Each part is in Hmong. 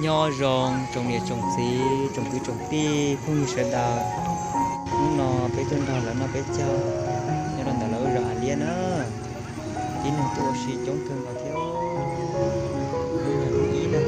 Nyob zoo tsoom niam tsoom txiv, tsoom kwv tsoom tij, phooj ywg sawv daws. Hnub no peb tuaj nrog lawv noj peb caug nyob rau ntawm lawv lub zos Hav Liab na. Tib neeg tuaj ua si coob kawg nkaus thiab. Hnub no hnub ib na.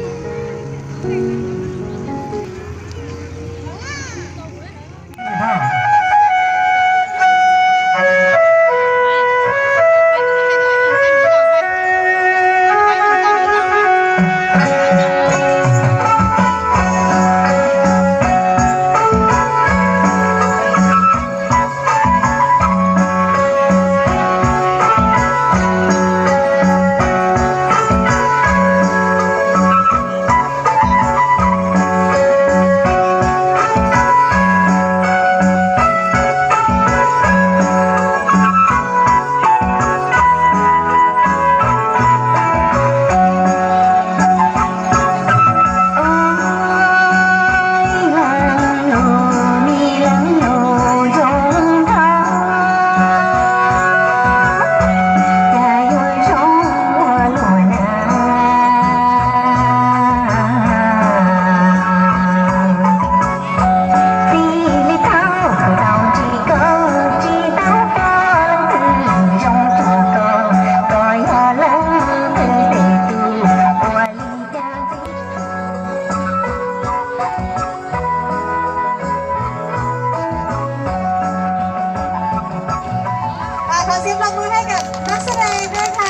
Thov sim los mus hais kam nab xab dai dai ha.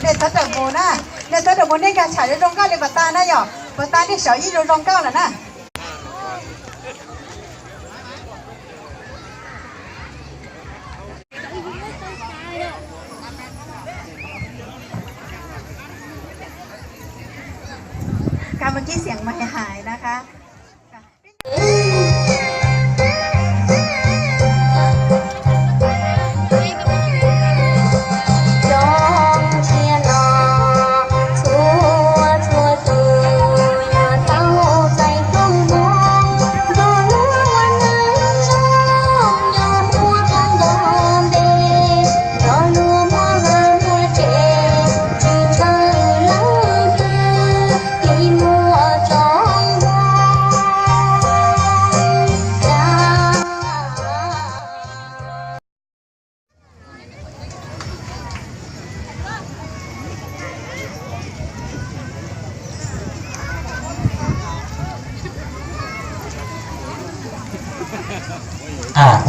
Nej txhob rawm mus na, nej txhob rawm mus, nej nkag tsham zoo zoo nkauj li puas tau na yom? Puas tau nej sawv ib zoo zoo nkauj lawm na? Kab mus kib xiam mas hais na kab.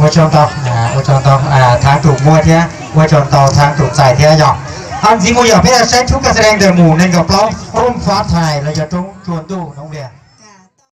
Ua tsaug ntau, ua tsaug ntau thav tus muaj thiab ua tsaug ntau thav tus txais thiab yog. Ntxiv mus yog peb saib tub kas xab dej ntawm mus nees nkaum plaub Rooj Fav Thais los yog roob tsua ntuj Noo Lias.